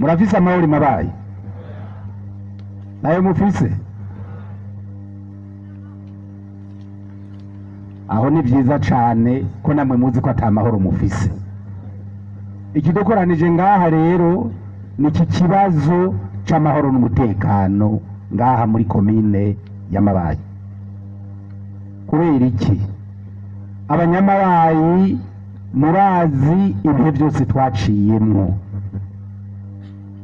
Murafise amahoro mabaye nayo mufise? Aho ni byiza cyane ko namwe muzi ko ata mahoro mufise. Ikidukoranije ngaha rero ni iki kibazo c'amahoro n'umutekano ngaha muri komine ya Mabayi. Kubera iki? Abanyamabayi murazi ibihe byose twaciyemwo,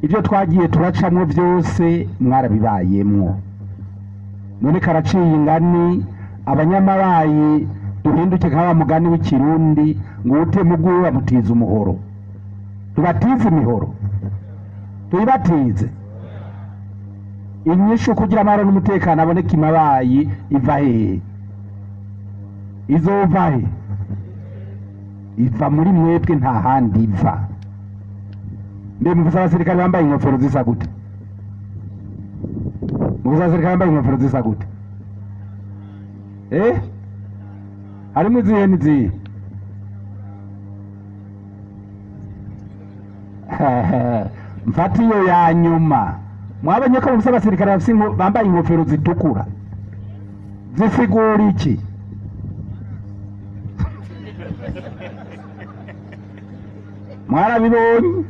ibyo twagiye turacamwo byose mwarabibayemwo. None karaciye ingani, abanyamabayi duhinduke nka wa mugani w'ikirundi ngo utema uguwe bamutiza umuhoro. Tubatize imihoro, tuyibatize. Inyishu kugira amahoro n'umutekano aboneke imabayi iva hehe? Izova he? Iva muri mwebwe, nta handi iva. Mbe mufise abasirikare bambaye inkofero zisa gute? Mufise abasirikare bambaye inkofero zisa gute? Eh, harimo izihe n'izihe? Mfata iyo ya nyuma. Mwabonye ko mufise abasirikare bafise bambaye inkofero zitukura, zisigura iki? Mwarabibonye?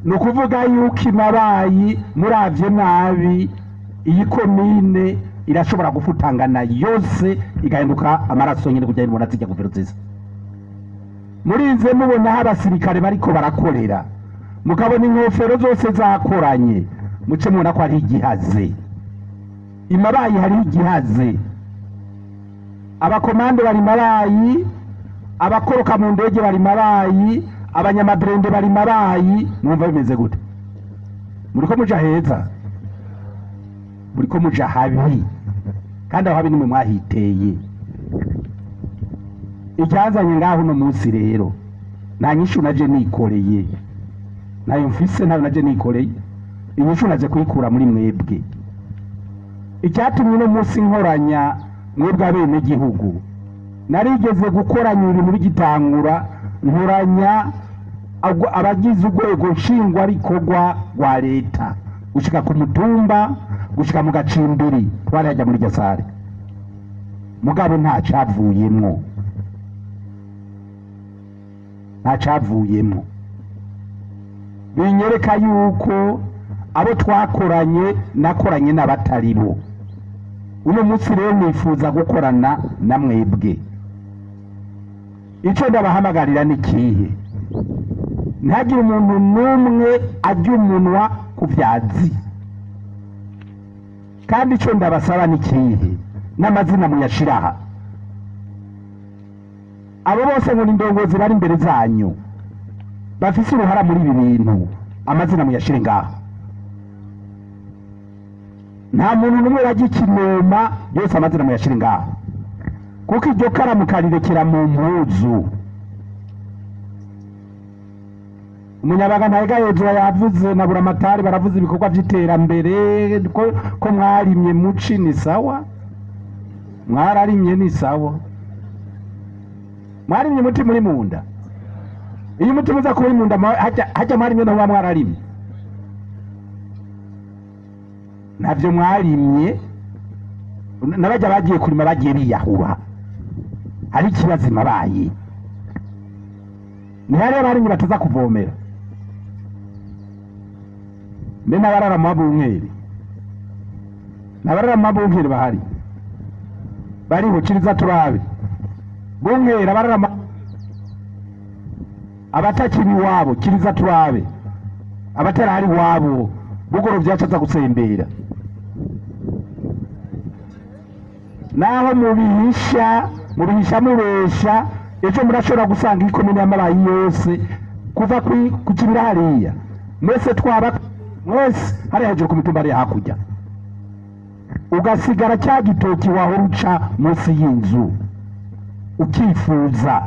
Ni ukuvuga yuko imabayi muravye nabi iyi komine irashobora gufutangana yose igahinduka amaraso nyine, kugira ngo mubona zijya ngofero nziza. Murinze mubona aho abasirikare bariko barakorera, mukabona inkofero zose zakoranye, muce mubona ko hari igihaze imabayi, hariho igihaze. Abakomande bari mabayi, abakoroka mu ndege bari mabayi, abanyamabrende bari mabayi. Mwumva bimeze gute? Muriko muja heza, muriko muja habi, kandi aho habi nimwe mwahiteye. Icyazanye ngaho uno munsi rero nta nyishu naje nikoreye, ntayo mfise, ntayo naje nikoreye. Inyishu naje kuyikura muri mwebwe. Icyatumye uno munsi nkoranya mwebwe abenegihugu, narigeze gukoranya ibintu bigitangura, nkoranya abagize urwego nshingwabikorwa rwa leta gushika ku mutumba, gushika mu gacimbiri, twari hajya muri gasare, mugabo nta cavuyemwo, nta cavuyemwo. Binyereka yuko abo twakoranye nakoranye n'abatari bo. Uno munsi rero nifuza gukorana na mwebwe. Icyo ndabahamagarira ni kihe? Ntihagire umuntu n'umwe ajya umunwa ku byazi. Kandi icyo ndabasaba ni kihe? N'amazina muyashiraha. Abo bose ngo ni indongozi bari imbere zanyu bafise uruhara muri ibi bintu, amazina muyashire ngaha. Nta muntu n'umwe bajya ikinoma, yose amazina muyashire ngaha, kuko iryo karamu karirekera mu mpuzu. Umunyabaga ntayegayezwa yavuze na Buramatari baravuze ibikorwa by'iterambere ko mwarimye muci ni sawa, mwararimye ni sawa, mwarimye muti muri munda. Iyo umuti muza kuba uri munda, hajya mwarimye naho muba mwararimye, ntabyo mwarimye. N'abajya bagiye kurima bagiye biyahura, hari ikibazo imabaye. Ntihariyo abarimyi bataza kuvomera, mbe n'abarara mu mabunkeri, n'abarara mu mabunkeri bahari bariho. Kiriza turabe bunkeri, abarara abatakiri iwabo, kiriza turabe abatarari iwabo, bugorovye acaza gusembera. Naho mubihisha, mubihisha mubesha, ejo murashobora gusanga ikomine y'amabayi yose kuva ku kibira hariya, mwese twaba mwese hariya hejuru ku mitumba hariya hakurya, ugasigara cya gitoki wahora uca munsi y'inzu ukifuza.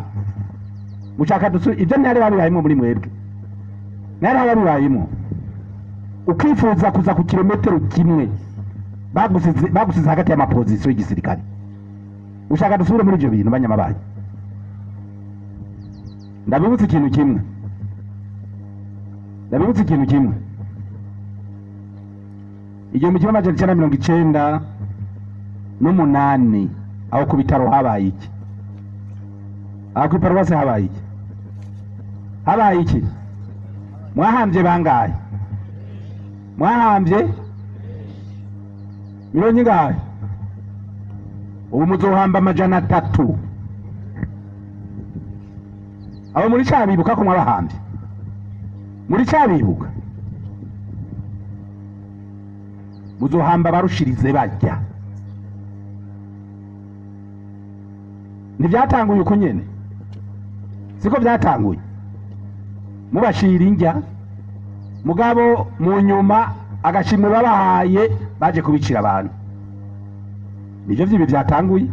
Mushaka dusu ibyo ntihari babibayemo muri mwebwe, ntihari babibayemo, ukifuza kuza ku kilometero kimwe bagusize hagati y'amapozisiyo y'igisirikare. Ushaka dusubire muri ibyo bintu? Banyamabaye, ndabibutsa ikintu kimwe. Ndabibutsa ikintu kimwe: 1998, aho ku bitaro habaye iki? Aho ku paruwasi habaye iki? Habaye iki? Mwahambye bangahe? Mwahambye 90? Ubu muzohamba 300. Abo muri cabibuka ko mwabahambye, muri cabibuka muzohamba barushirize bajya. Ntibyatanguye uko nyene, siko byatanguye mubashira indya, mugabo mu nyuma agashimwe babahaye baje kubicira abantu. Nivyo vyibi byatanguye.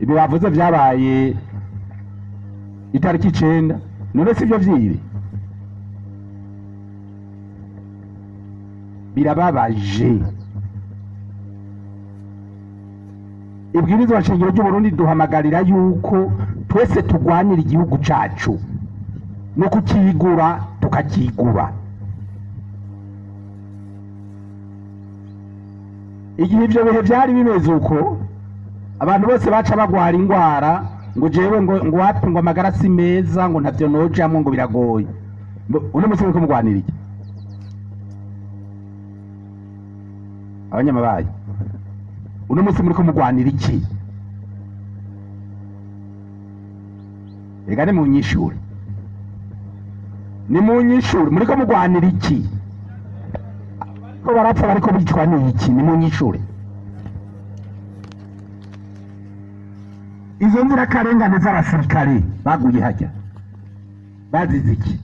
Ibi bavuze vyabaye itariki 9. None sivyo vyibi? Birababaje. Ibwirizwa nshingiro ry'Uburundi duhamagarira yuko twese tugwanira igihugu cacu no kukigura, tukakigura. Igihe ivyo bihe vyari bimeze uko, abantu bose baca bagwara ingwara ngo jewe ngo wapi, ngo amagara si meza, ngo ntavyo nojamwo, ngo biragoye. Uno musi muriko mugwanira iki? Abanyamabayi, uno musi muriko mugwanira iki? Ega ni mu nyishure, ni mu nyishure. Muriko mugwanira iki? Ko barapfa, bariko bicwa n'iki? Ni mu nyishure. Izo nzirakarengane z'abasirikare baguye hajya bazize iki?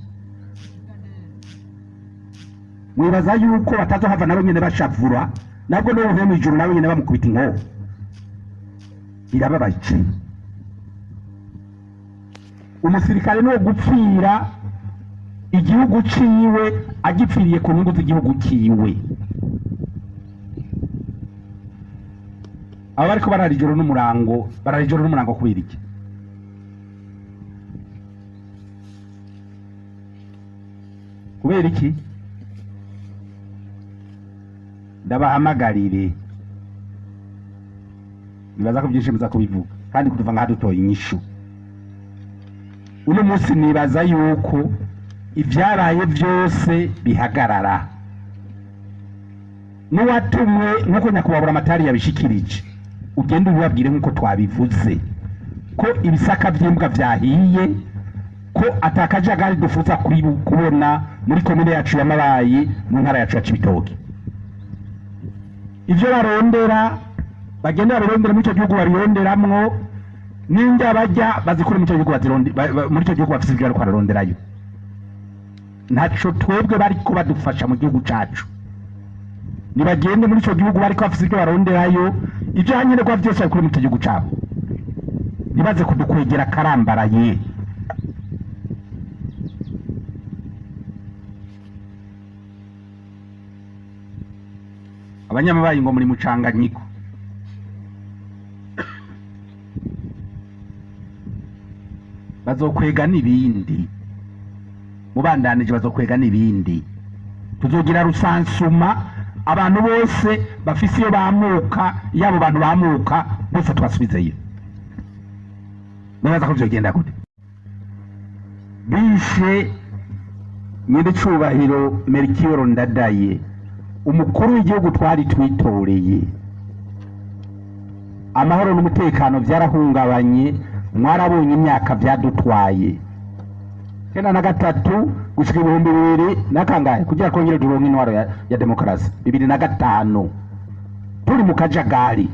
Mwibaza yuko batazohava nabo nyene bashavura, nabwo nibo bavuye mw'ijuru nabo nyene bamukubita inkoho? Birababaje. Umusirikare niwo gupfira igihugu ciwe, agipfiriye ku nyungu z'igihugu ciwe. Aba bariko barara ijoro n'umurango, barara ijoro n'umurango kubera iki? Kubera iki? Ndabahamagarire, nibaza ko byinshi muza kubivuga kandi kutuva ngaha dutoye inyishu. Uno munsi nibaza yuko ibyabaye byose bihagarara, n'uwatumwe nk'uko nyakubahwa Buramatari yabishikirije, ugende ubibabwire nk'uko twabivuze, ko ibisaka by'imbwa vyahiye, ko atakajagari dufuza kubona muri komine yacu ya Mabayi, mu ntara yacu ya Cibitoke. Ivyo barondera bagende babirondere muri ico gihugu babironderamwo, n'indya barya bazikure muri ico gihugu muri ico gihugu bafise ivyo bariko bararonderayo. Ntaco twebwe bariko badufasha mu gihugu cacu. Nibagende muri ico gihugu bariko bafise ivyo baronderayo, ivyo hanyenerwa vyose babikure muri ico gihugu cabo, ntibaze kudukwegera karambaraye. Abanyamabayi ngo muri mucanganyiko. Bazokwega n'ibindi, mubandanije bazokwega n'ibindi. Tuzogira rusansuma, abantu bose bafise iyo bamuka, iyo abo bantu bamuka bose tubasubizeyo. Nibaza ko vyogenda gute? Bishe nyiricubahiro Melchior Ndadaye, umukuru w'igihugu twari twitoreye. Amahoro n'umutekano vyarahungabanye, mwarabonye imyaka vyadutwaye, 93 gushika ibihumbi bibiri na kangahe, kugira twongere turonke intwaro ya demokarasi. 2005 turi mu kajagari.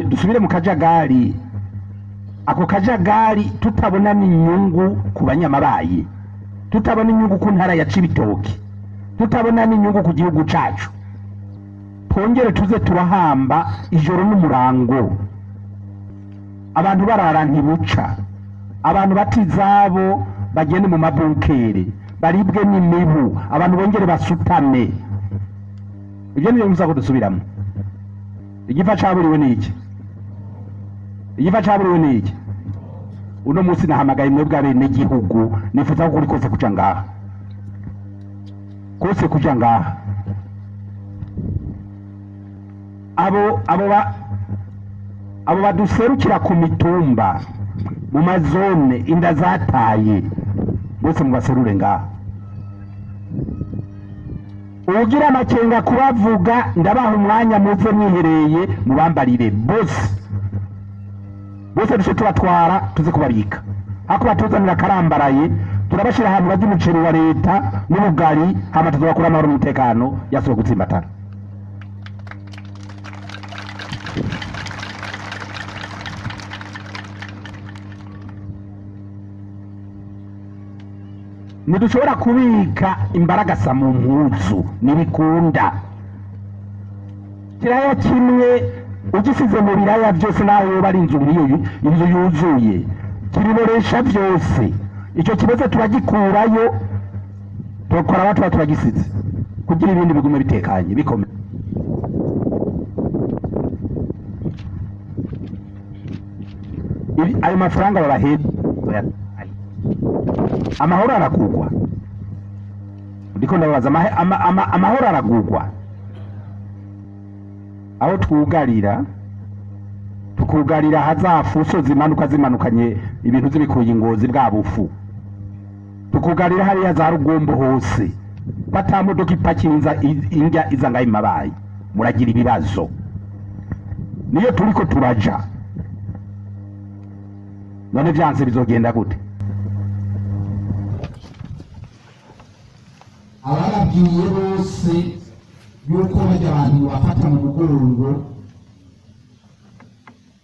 Dusubire mu kajagari, ako kajagari tutabona n'inyungu ku banyamabayi, tutabona inyungu ku ntara ya Cibitoke, tutabona n'inyungu ku gihugu cacu. Twongere tuze turahamba ijoro n'umurango, abantu barara ntibuca, abantu bata izabo bagende mu mabunkere baribwe n'imibu, abantu bongere basutame. Ibyo nibyo bivuze ko dusubiramo. Igifa caburiwe ni iki? Igifa caburiwe ni iki? Uno munsi nahamagaye mwebwe abenegihugu, nifuza ko kuri kose kuca ngaha. Kose kuja ngaha, abo baduserukira ku mitumba, mu mazone, inda zataye, bose mubaserure ngaha. Ugira amakenga kubavuga, ndabaha umwanya, muze mwihereye, mubambarire bose bose, duce tubatwara, tuze kubabika. Hako batuzanira akarambaraye, turabashira ahantu barya umuceri wa leta n'ubugari, hama tuzobakura amahoro n'umutekano yasubiye gutsimbatara. Ntidushobora kubika imbaragasa mu mpuzu, ntibikunda. Kiraya kimwe ugisize mu biraya byose, naho yoba ari inzu nk'iyo, inzu yuzuye, kiriboresha byose. Icyo kibazo turagikurayo, tukora aho tuba turagisize kugira ibindi bigume bitekanye, bikomeye. Ayo mafaranga babahera, amahoro aragugwa? Ndiko ndababaza, amahoro aragugwa? Aho twugarira, tukugarira hazafuso zimanuka zimanukanye ibintu zibikuye ingozi bwa bufu, tukugarira hariya za Rugombo hose, batamodoka ipakinza injya iza ngaho imabaye, muragira ibibazo. Niyo turiko turaja. None vyanse bizogenda gute? Abababwiye bose yuko bajya abantu bafata mu mugongo,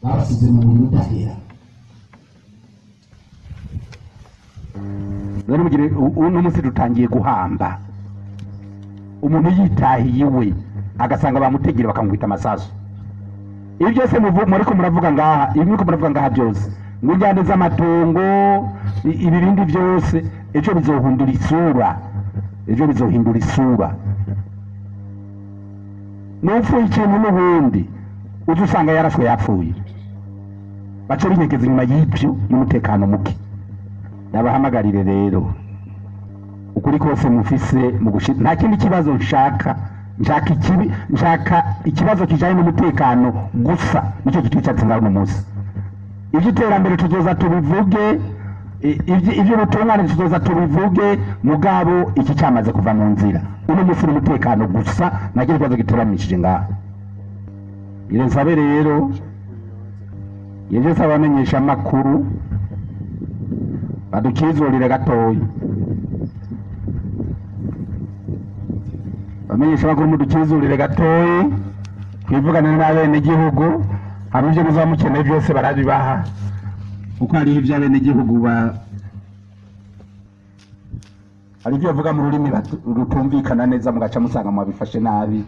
babasize mu buriri udahera. None mugire uno munsi dutangiye guhamba umuntu yitahiye iwe, agasanga bamutegera, bakamwita amasasu. Ibi byose muriko muravuga ngaha, ibi muriko muravuga ngaha byose, ngo injyane z'amatongo, ibi bindi byose, ejo bizohindura isura, ejo bizohindura isura. N'upfuye ikintu n'ubundi uza usanga yarashwe, yapfuye, baca binyegeza inyuma y'ibyo y'umutekano muke. Ndabahamagarire rero, ukuri kose mufise mu gushira, nta kindi kibazo nshaka, nshaka ikibi, nshaka ikibazo kijanye n'umutekano gusa, nicyo kitwicaritse ngaho uno munsi. Iby'iterambere tuzoza tubivuge, iby'ubutungane tuzoza tubivuge, mugabo iki cyamaze kuva mu nzira. Uno munsi n'umutekano gusa, nta kindi kibazo giteramishije ngaha. Ngire nsabe rero, yeje nsaba abamenyesha amakuru badukizurire gatoya. Bamenyesha amakuru, mudukizurire gatoya, twivugane n'abenegihugu. Hari ibyo muzaba mukeneye byose barabibaha, kuko hariho ibyo abenegihugu ba hari ibyo bavuga mu rurimi rutumvikana neza, mugaca musanga mwabifashe nabi.